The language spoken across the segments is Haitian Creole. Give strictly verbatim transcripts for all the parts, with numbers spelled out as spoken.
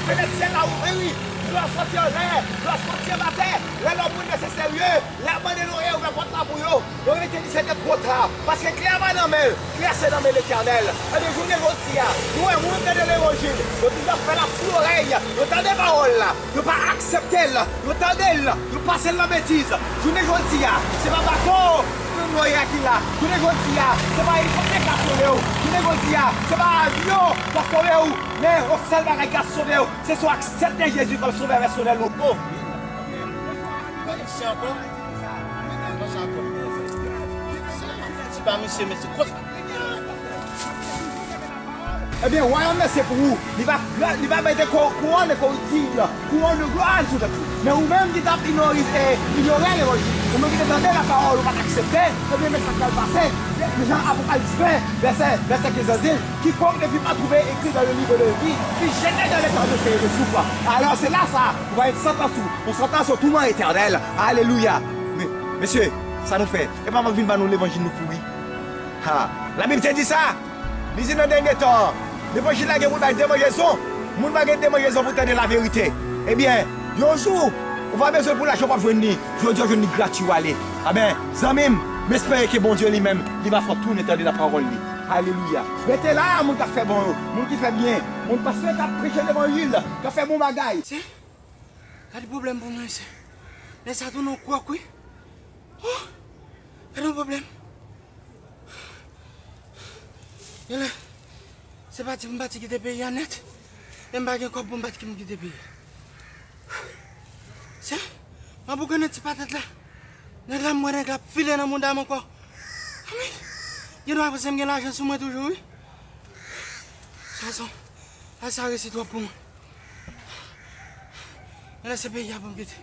Fenèt syèl la ouvri, wi. Dlo ap soti anlè, dlo ap soti anba tè. Lè lòm moun yo se serye, lè ap mande nou reyouve pòt la pou yo. Yo rete di se te twò ta. Paske kle a pa nan men l, kle a se nan men Letènèl. Ebyen, jounen jodi a, nou wè moun tande levanjil, yo toujou ap fè l ap sou lòrèy, yo tande pawòl la, yo pa aksepte l, yo tande l, yo pase l nan betiz. Jounen jodi a, se pa bato, Glorya ki la. Jounen jodi a, se pa elikoptè k ap sove w. Jounen jodi a, se pa avyon k ap sove w. Men yon sèl bagay k ap sove w, se si w aksepte Jezi kòm sovè pèsonèl ou. Oh! Mesye ankò? Konsa ankò. Ti pa misye, mesye. Konsa. Ebyen, wayòm nan se pou ou. Li va, li va mete ko-, kouwòn de koriptib, kouwòn de glwa sou tèt ou. Men ou menm ki t ap inyori-, e, inyore levanjil, ou menm ki te tande lapawòl, ou pa t aksepte, ebyen, men sa k pral pase. Jan Apokalips ven, vèsè, vèsè kenz lan di l, quiconque ne fut pas trouvé écrit dans le livre de vie fut jeté dans l'éternel feu de soufre. Alò, se la sa, ou va gen santans ou, yon santans yon touman etènèl. Alelouya. Men, mesye, sa nou fè? E pa m ap vin ba nou levanjil nou pouri. Ha, Labib te di sa. Li di nan dènye tan an, levanjil la gen pou l bay demanjezon. Moun va gen demanjezon pou tande laverite. Ebyen, yon jou, ou va bezwen pou lajan, w ap jwenn li. Jodi a, w jwenn li gratui, w ale. Amen. Zanmi m, m espere ke Bondye li menm, li va fè w tounen tande lapawòl li. Alelouya. Rete la, moun k ap fè bon yo, moun ki fè byen, moun pastè k ap preche levanjil, k ap fè bon bagay. Se, gade pwoblèm pou mwen, se. Lè sa tounen yon kwòk, wi. Oh, gade yon pwoblèm. Genlè, se pati pou m pati kite peyi a nèt. E m pa gen kòb pou m pati pou m kite peyi a. Se, m ap boukannen ti patèt la. Nèg la, m wè nèg la ap file nan mouda m ankò. Anmwey, gen dwa panse m gen lajan sou mwen toujou, wi. Sa son, sa resi twòp pou mwen. Genlè se peyi a pou m kite.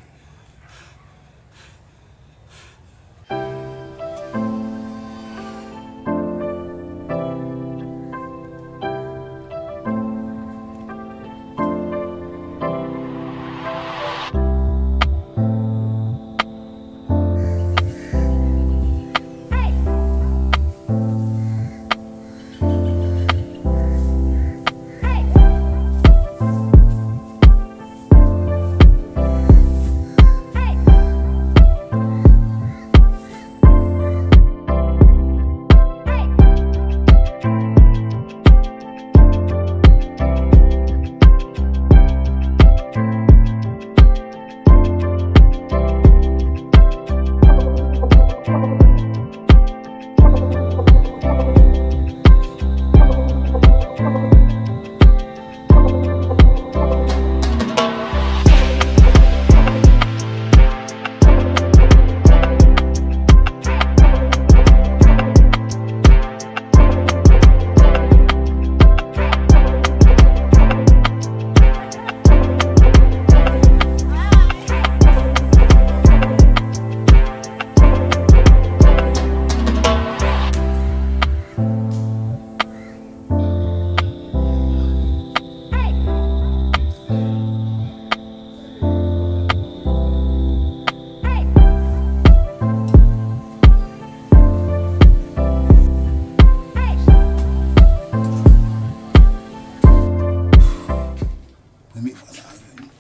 Premye fwa sa rive m.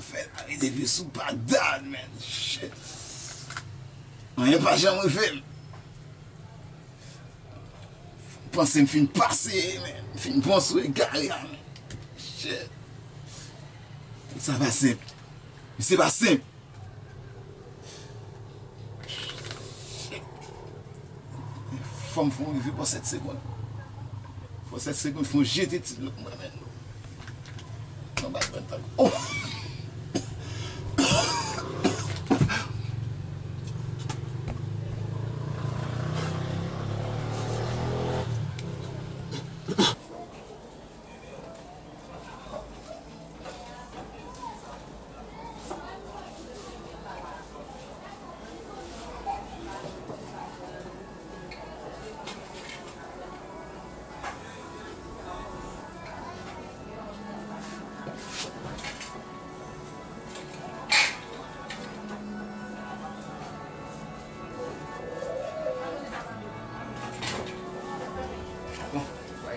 Afè la rete vye sou padad, man. Shit. Anyen pa janm rive m. Panse m fin pase, man. M fin pran sou egare a, man. Shit. Sa pa senp. Misye pa senp. Fò m fè yon rive pou sèt segonn. Pou sèt segonn, fò m jete ti dlo pou mwen menm. Nan bay mwen tan. Oh!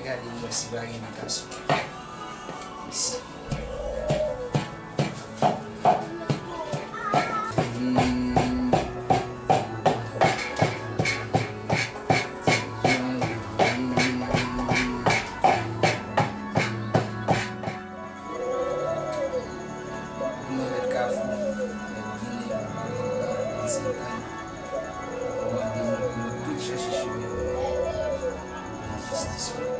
Gade m wè si pa gen imitasyon. Isi. Mwen mèt kafou, mèt ginen, mèt pase kay. Mwen mande moun pou nou tout chèche chimen pou mwen. Jistis mwen.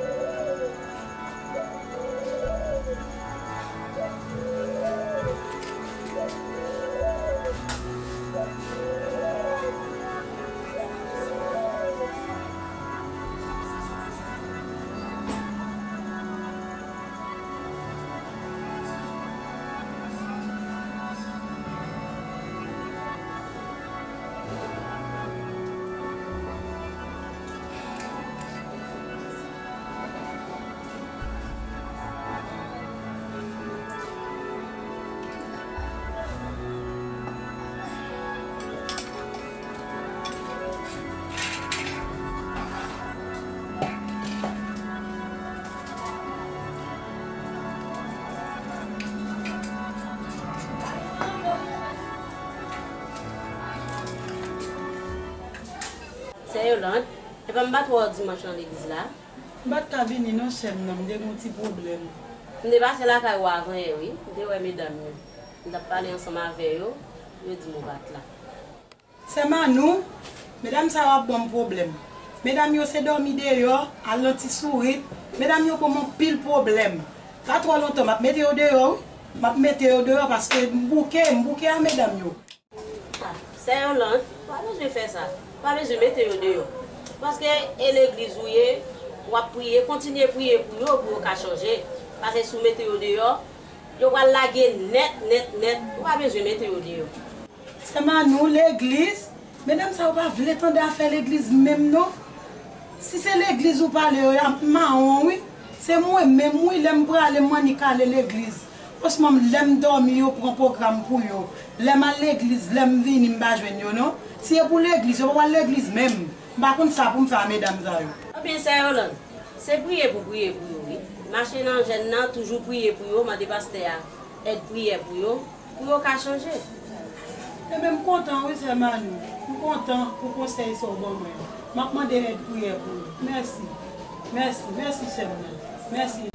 Sè Yolande, epa m pa t wè w dimanch nan legliz la? M pa t ka vini non, sè m nan, m te gen yon ti pwoblèm. M te pase lakay ou avan yè, wi. M te wè medam yo. M t ap pale ansanm avè yo, yo di m ou pa t la. Sè Manou, medam sa yo ap ban m pwoblèm. Medam yo se dòmi deyò, al nan ti sourit. Medam yo ban m anpil pwoblèm. Pa twò lontan, m ap mete yo deyò, wi. M ap mete yo deyò paske m bouke, m bouke a medam yo. Ah, sè Yolande, ou pa bezwen fè sa. Ou pa bezwen mete yo deyò. Paske e legliz ou ye, w ap priye, kontinye priye pou yo, pou yo ka chanje. Paske si w mete yo deyò, yo pral lage nèt, nèt, nèt. Ou pa bezwen mete yo deyò. Sè Manou, legliz, medam sa yo pa vle tande afè legliz menm non. Si se legliz ou pale yo, y ap mawon wi. Se mwen menm wi, lè m prale m annik ale legliz. Osnon lè m dòmi yo pran pwogram pou yo. Lè m al legliz, lè m vini m pa jwenn yo non. Si e pou legliz, yo pa pral legliz menm. M pa konn sa pou m fè a medam sa yo. Ebyen sè Yolande, se priye pou priye pou yo wi. Mache nan jèn nan, toujou priye pou yo, mande pastè a èd priyè pou yo, pou yo ka chanje. Ebyen, m kontan wi, sè Manou. M kontan pou konsèy sa w ban mwen an. M ap mande èd priyè pou yo. Mèsi. Mèsi. Mèsi, sè m nan. Mèsi.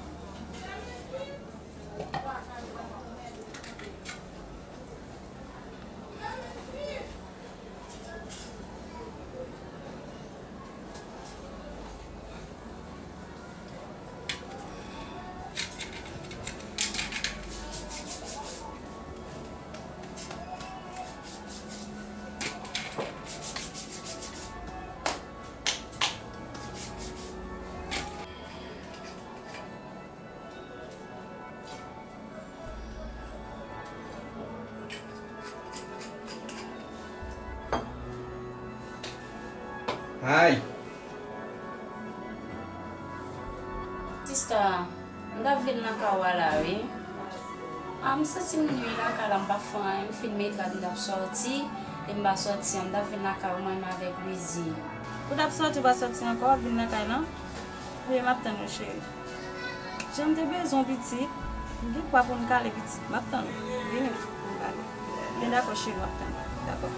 Ay! Sista, m t ap vin lakay ou a la wi. A, m santi m nwi lakay la, m pa fè anyen, m fin mete rad, m t ap sòti, e m pa sòti an, m t ap vin lakay ou mwen menm avèk Louisie. Ou t ap sòti, ou pa sòti ankò, w ap vin lakay la? Wi, m ap tann ou, cheri. Jan m te bezwen w pitit, m gen pwa pou m kale pitit. M ap tann ou. Vini pou m kale. Men dakò, cheri, m ap tann ou. Dakò.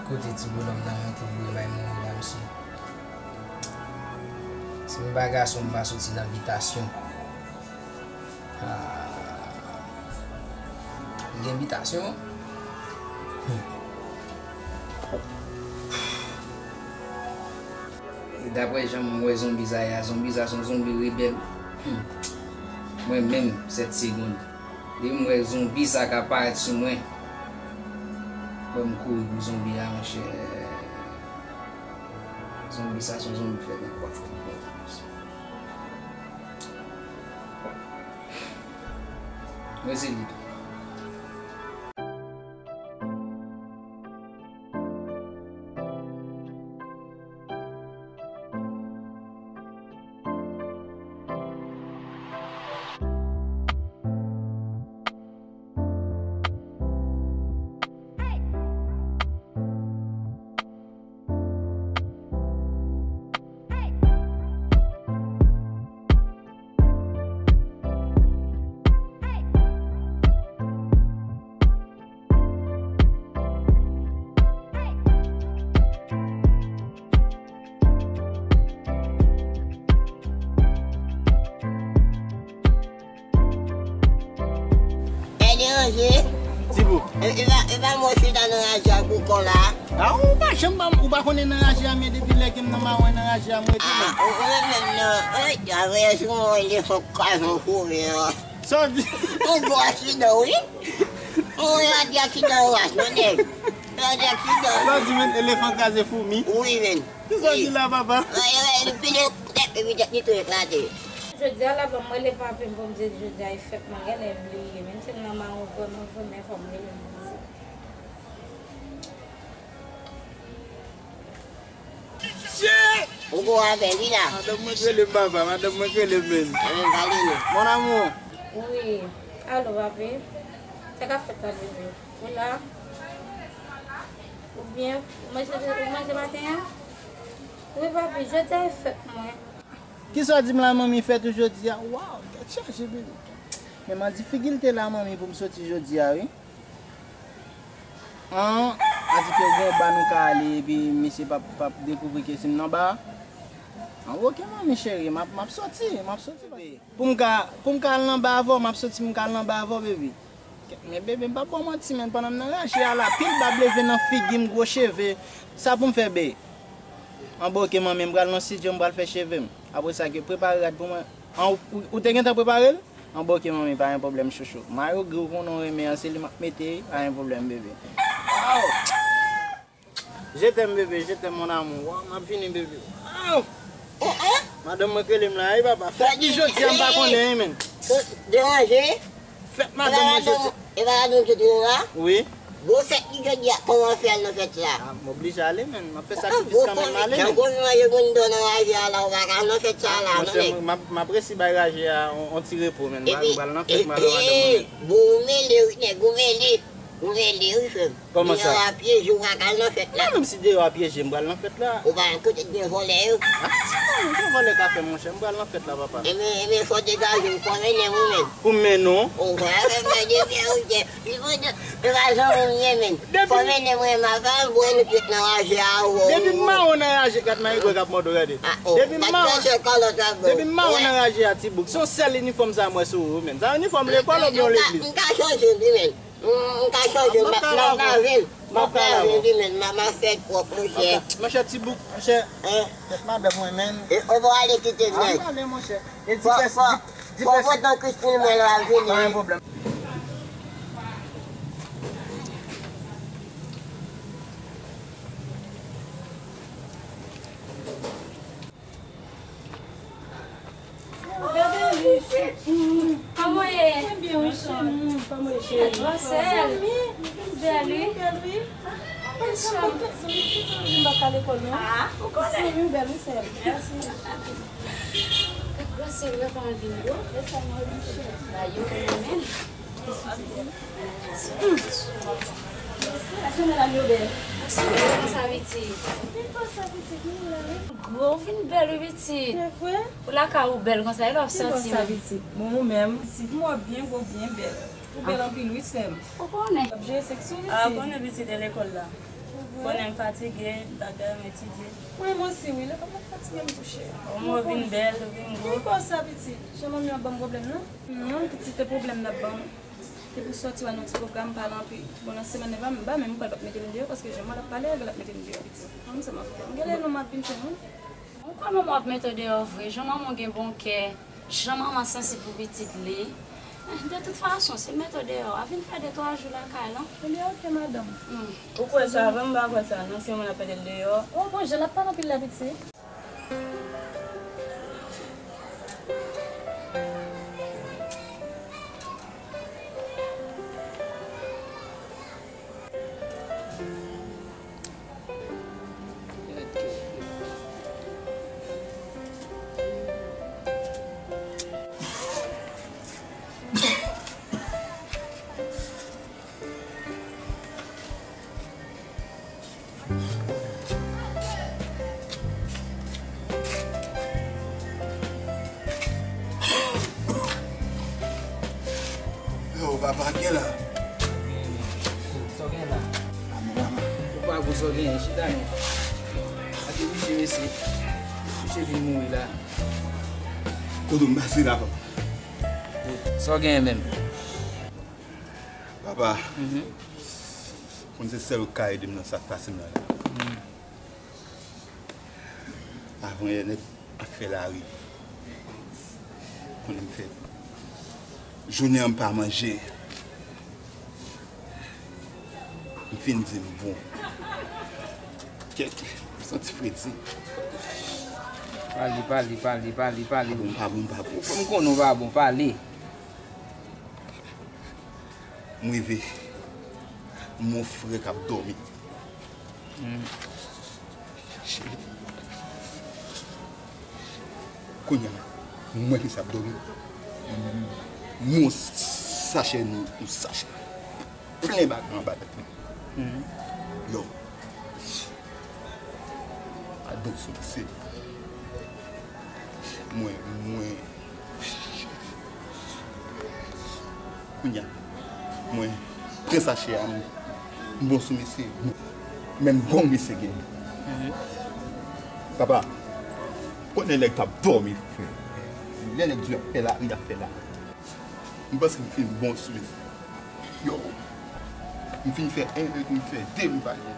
Kote ti bonòm nan monte vre bay mouri la, mesye. Si m pa gason, m pa soti nan bitasyon. Ah. M gen bitasyon? Hmm. Daprè jan m wè zonbi sa ye a, zonbi sa se yon zonbi rebèl. Hmm. Mwen menm, sèt segonn. Depi m wè zonbi sa ka parèt sou mwen, mwen m kouri pou zonbi a, monchè. Zonbi sa se yon zonbi fèt nan kwa fòk mwen. Mwen se li tou. Ti bouk. E, e pa, e pa mwen chita nan raje a pou kò la. A, ou pa janm pa, ou pa konnen nan raje a, men depi lè ke m nan mawon nan raje a, m rete, men. A, ou konnen menm nan, ey, avè sou mwen elefan kraze yon fouri an. Sa w di? Ou gwo aksidan, wi. Ou rate aksidan ras, non, nèg. Rate aksidan. Sa w di, men, elefan kraze foumi? Wi, men. Kisa w di la, papa? Wi, wi, li pile tèt, epi tèt li tou eklate. Jodi a la, bon, mwen rele papi m pou m di l jodi a e fèt mwen, genlè bliye, menm si m nan mawon vrèman, vrèman, fò m rele l pou m di l. Ou gwo avè li la. Madanm mwen k rele m, papa, madanm mwen k rele m, men. Ebyen, pale nou. Mon amour. Wi. Alo, papi. Sa k ap fèt la, bebe? Ou la? Ou byen? Ou manje, ou manje maten an? Wi, papi, jodi a e fèt mwen. Kisa w di m la, manmi, fèt ou jodi a? Waw, tèt chaje, bebe. Men m an difikilte la, manmi, pou m soti jodi a, wi. An, a di ke gen yon ba nou ka ale, epi misye p ap, p ap dekouvri ke si m nan ba a. An, oke, manmi cheri, m ap, m ap soti, m ap soti. Pou m ka, pou m ka al nan ba avè w, m ap soti, m ka al nan ba avè w, bebe. Men bebe, m p ap ba w manti, men, pandan m nan raje a la, pil bab leve nan figi m, gwo cheve. Sa pou m fè, be? Anben, oke, manmi, m pral nan estidyo, m pral fè cheve m. Apre sa, ke prepare rad pou mwen. An, ou, ou, ou te gentan prepare l? Anben, oke, manmi, pa gen pwoblèm, chouchou. Mayo gri, ou konnen w renmen an, se li m ap mete, pa gen pwoblèm, bebe. Waw! Je t'aime, bebe, je t'aime, mon amour. Waw, m ap vini, bebe. Waw! Madanm mwen k rele m la, wi, papa. Fèt li jodi a, m pa konnen, wi, men. Deranje? Fèt madanm mwen jodi. E pa madanm ki te la? Wi. Bon, fèt li jodi a, kòman fè al nan fèt la? A, m oblije ale, men. M ap fè sakrifis kanmenm, m ale, men. Jan w konn manje moun dò nan raje a la, ou pa ka al nan fèt sa a la, non, nèg. Monchè, m ap, m ap resi bay raje a on, on ti repo, men. M pral, m pral nan fèt, m al wè madanm mwen, men. Bon, ou mele, wi, nèg, ou mele. Ou mele, wi, frè m. Kòman sa? Deyò a pyeje, ou pa ka al nan fèt la. Non, menm si deyò a pyeje, m pral nan fèt la. Ou pa kote gen vòlè yo? A, ti moun, gen vòlè ka fè, monchè. M pral nan fèt la, papa. Ebyen, ebyen, fò degaje w, fò mennen m, wi, menm. Pou m mennen w? Ou pa fè m pèdi pye, wi, chè. Li pou di, e pa zanmi m ye, menm. Fò mennen m, wi, m ap al bwè nou tout nan raje a, wi. Depi m mawon nan raje, gad mayigwè k ap mòde w, gade. Depi m mawon, depi m mawon nan raje a, ti bouk. Se yon sèl inifòm sa m wè sou ou, menm. Sa inifòm lekòl oubyen legliz? M ka chanje, wi, menm. M, m ka chanje, m ap lave l. M ap lave l, wi, men, m, m ap fè l pwòp, monchè. Monchè, ti bouk, monchè. Hein? Tèt madanm mwen, men. E, ou pa ale kite m, nèg. M ale, monchè. E di pès, di, di pès. Fò, fò, fò pran tan Christine mwen la vini. Pa gen pwoblèm. Kòman w ye? Mwen byen, wi, cheri. Kòman w ye? Gwo sè l. Zanmi, bèl, wi. Bèl, wi. Mwen kontan, zanmi, ki zanmi m pa ka lekòl, non? A, ou konnen. Zanmi m bèl, wi, sè m. Mèsi. Gwo sè l, kòman l vin gwo? Ba yo, men. Kòman sa, pitit? Gwo, ou vin bèl, wi, pitit. Se vre? Ou lakay ou bèl konsa, e lè w ap santi w? Bon, ou menm? Pitit, mwen byen, gwo, byen bèl. Ou bèl anpil, wi, sè m. Ou konnen. W ap jere seksyon, pitit. A, ou konnen, pitit, e lekòl la. Ou konnen m fatige, bagay, m etidye. Mwen, mwen osi, wi, lekòl la fatige m tou, chè. Ou vin bèl, ou vin gwo. Ki konsa, pitit? Jan manmi w ap ban m pwoblèm, non? Non, pitit, te pwoblèm n ap ban m. Depi w sòti w al nan ti pwogram, pale anpil. Bon, nan semèn nan, m pa menm kwè l p ap mete m deyò, paske jan mwen l ap pale avè l, l ap mete m deyò, pitit. Mwen, sa m ap fè. M genlè non m ap vin fè, non. Ou kwè manman w ap mete w deyò vre? Jan manman w gen bon kè, jan manman sansib pou pitit li. De tout fason, si l mete w deyò, a vin fè de twa jou lakay la. Ebyen, oke, madanm. Ou kwè sa? Vrèman, m pa kwè sa, non, si manman l ap mete l deyò. O, bon, jan l ap pale anpil la, pitit. Yo, papa, gen la. Sa w gen la? A, men mama. Ou pa gou sa w genyen, chita non. Ake misye, mesye. Misye vin mouri la. Kote m pase la, papa? Sa w genyen menm? P Papa, konn se sèl ou k ka ede m nan sa k pase m la. Avan yè nèg ap fè lari. Konnen m fè jounen an m pa manje. M fin di m bon. Kèk, m santi fredi. Pale, pale, pale, pale, pale. Bon, m pa bon, m pa bon. M konnen w pa bon, pale. M rive. M wè yon frè k ap dòmi. Cheri. Kounye a, m wè misye ap dòmi. M wè yon sachè, yon sachè plen bagay anba tèt li. Yo. Adon sou misye. Mwen, mwen. Kounye a, mwen pran sachè a, m bon sou misye. Men m gon misye gen. Papa, konnen nèg t ap dòmi, frè. Lè nèg di y ap fè lari, y ap fè lari. M panse m fin bon sou misye. Yo, m fin fè en, m fè de, m pa gen.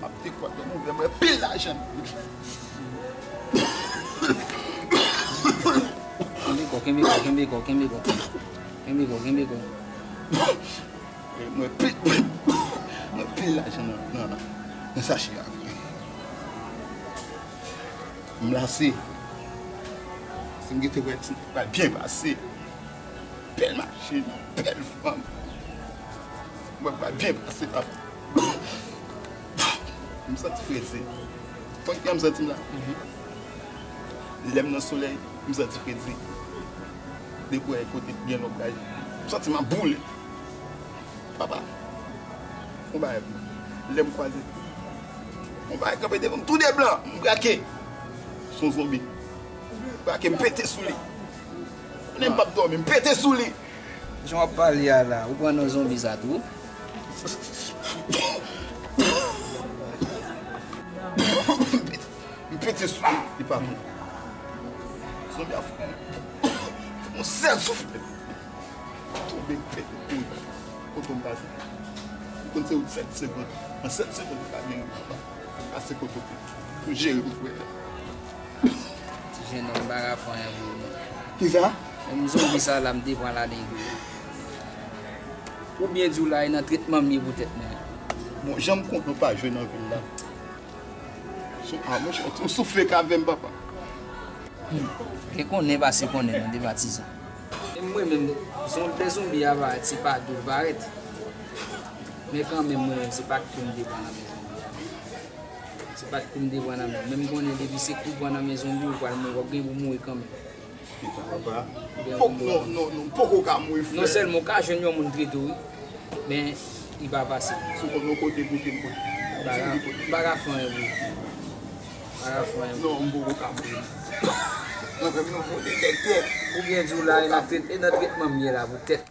M ap dekwate m ouvè, mwen pil lajan. Kenbe kò, kenbe kò, kenbe kò, kenbe kò. Kenbe kò, kenbe kò. Mwen pil, mwen pil lajan nan, nan, nan sachè a. M lase. Si m gentan wè ti nèg pral byen pase. Bèl machin, bèl fanm. Mwen pral byen pase, papa. M santi fredi. Tank jan m santi m la. Lè m nan solèy, m santi fredi. Depi w wè kote gen lonbraj, m santi m ap boule. Papa, yon bagay pou mwen. Lè m kwaze yon bagay kanpe devan m, tou de blan, m brake. Se yon zonbi. M brake, m pete sou li. Konnen m p ap dòmi, m pete sou li. Jan w ap pale a la, ou pran nan zonbi sa tou? M pete sou li, li pa bon. Zonbi a fè yon sèl souf. Tonbe, m pete kouri. Kote m pase? M konn se wout sèt segonn. An sèt segonn, m ka vin pase kote w pou jere pou frè. Ti jennonm, m pa ka fè anyen pou ou non. Kisa? Menm zonbi sa la, m te pran ladan tou. Ou byen di w la, e nan tretman m ye pou tèt mwen. Bon, jan m konnen w pa jwe nan vil la. Sou, a, monchè, ou soufle k avè m, papa. Gen konnen pase konnen nan de patizan. E mwen menm, zon-, lè zonbi a parèt, se pa dou l parèt. Men kanmenm, mwen menm, se pa kou m te pran nan men zonbi a. Se pa kou m te pran nan men. Men m konnen depi se kou w pran nan men zonbi, ou pral mouri, w ap gen pou mouri kanmenm. Papa, poko, non, non, non, poko ka mouri, frè. Non sèlman w ka jwenn yon moun trete w, wi. Men, li pa fasil. Si w konn yon kote pou te m kote. M pa ka, m pa ka fè anyen pou ou. M pa ka fè anyen pou ou. Non, m poko ka mouri. Mwen menm, non, mwen te tèt tèt. Ou byen di w la, e nan tret-, e nan tretman m ye la pou tèt.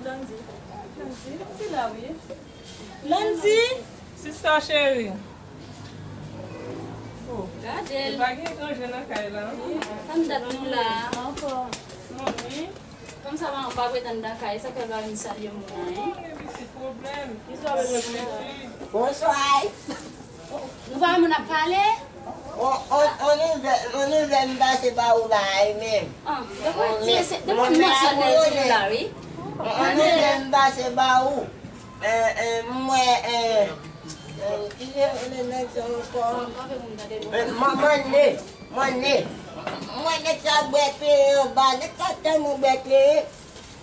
Landy. Landy, Landy. Sista cheri. Oh, gade l. Ou pa gen gran jan nan kay la. Tann dat nou la. Manmi. Kòmsa maman pa pretann nan kay, sa fè l pa vin salye moun nan, hein? Ki pwoblèm? Bonswa. Nou pa wè moun ap pale? On, on, on nouvèl, on nouvèl m pase ba ou la, wi menm. Ah, depi ti mesye, depi m nan sèl nan di nou la, wi. On, on nouvèl m pase ba ou. Eh, eh, m wè, eh, eh, ki se le nèg sa ankò? Eh, man, manne, manne. M wè nèg sa bwè kleren anba, nèg sa tèlman bwè kleren.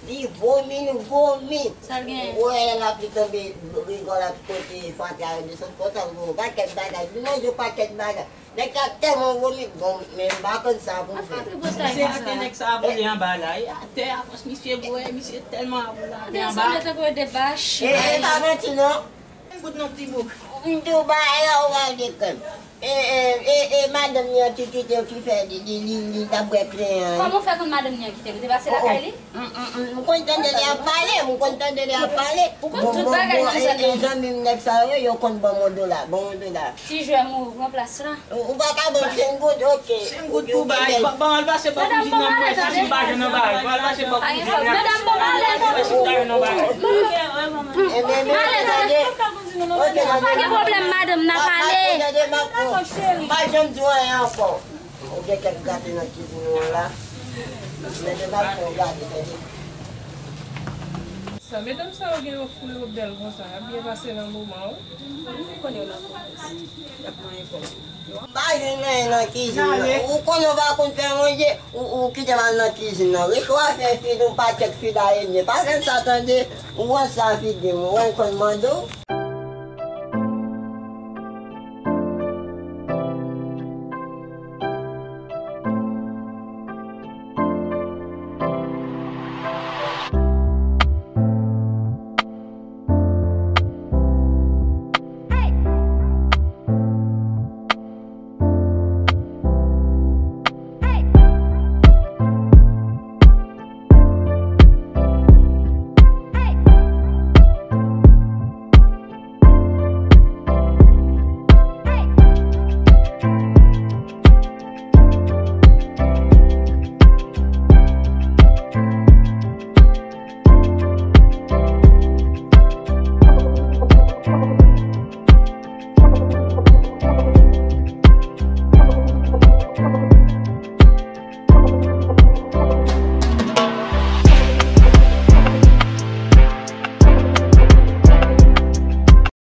Li vomi, li vomi. Sa l genyen? Ou wè lè lapli tonbe, rigòl ap pote fatra yo desann konsa, yon pakèt bagay. Li manje yon pakèt bagay. Nèg la tèlman vomi, bon, men m pa konn sa pou fè. Misye ate nèg sa boule anba la. E atè a, fòs misye bwè, misye tèlman boule atè anba. E, e pa manti non. Kout non ti bouk. M di w bagay la, ou pral dekonn. E, e, e, e madanm li an ki kite w ki fè li, li, li, li t ap bwè kleren an. Kòman w fè konn madanm li an kite l? Ou te pase lakay li? M, m, m, m konn tande li ap pale, m konn tande li ap pale. Ou konn tout bagay nan zòn nan. E zanmi m nèg sa yo, yo konn ban m yon dola, ban m yon dola. Ti jwè m ou pran plas la. Ou, ou pa ka ban m senk goud, ok. Senk goud pou bay, ban, ban al pase bò kouzin nan mwen, si m pa jwenn nan bay, ban al pase bò kouzin nan. Medam, ban m ale. Mwen si m pa jwenn nan bay. Ebyen, men, tande. Ok, pa gen pwoblèm, madanm, n a pale. M pa janm di w anyen ankò. Ou gen kèk gate nan kizin ou an la. Men de mal fè w gate, tande. Sa, medam sa yo gen yo fou yo bèl konsa, y ap byen pase nan moman, wi. M pa jwenn anyen nan kizin nan. Ou konnen w pa konn fè manje, ou, ou kite m al nan kizin nan. Rechwa fè fid, yon pakèt fid arenye. Pa fè m sa tande, ou wè sa fid, ou wè m konn mande w.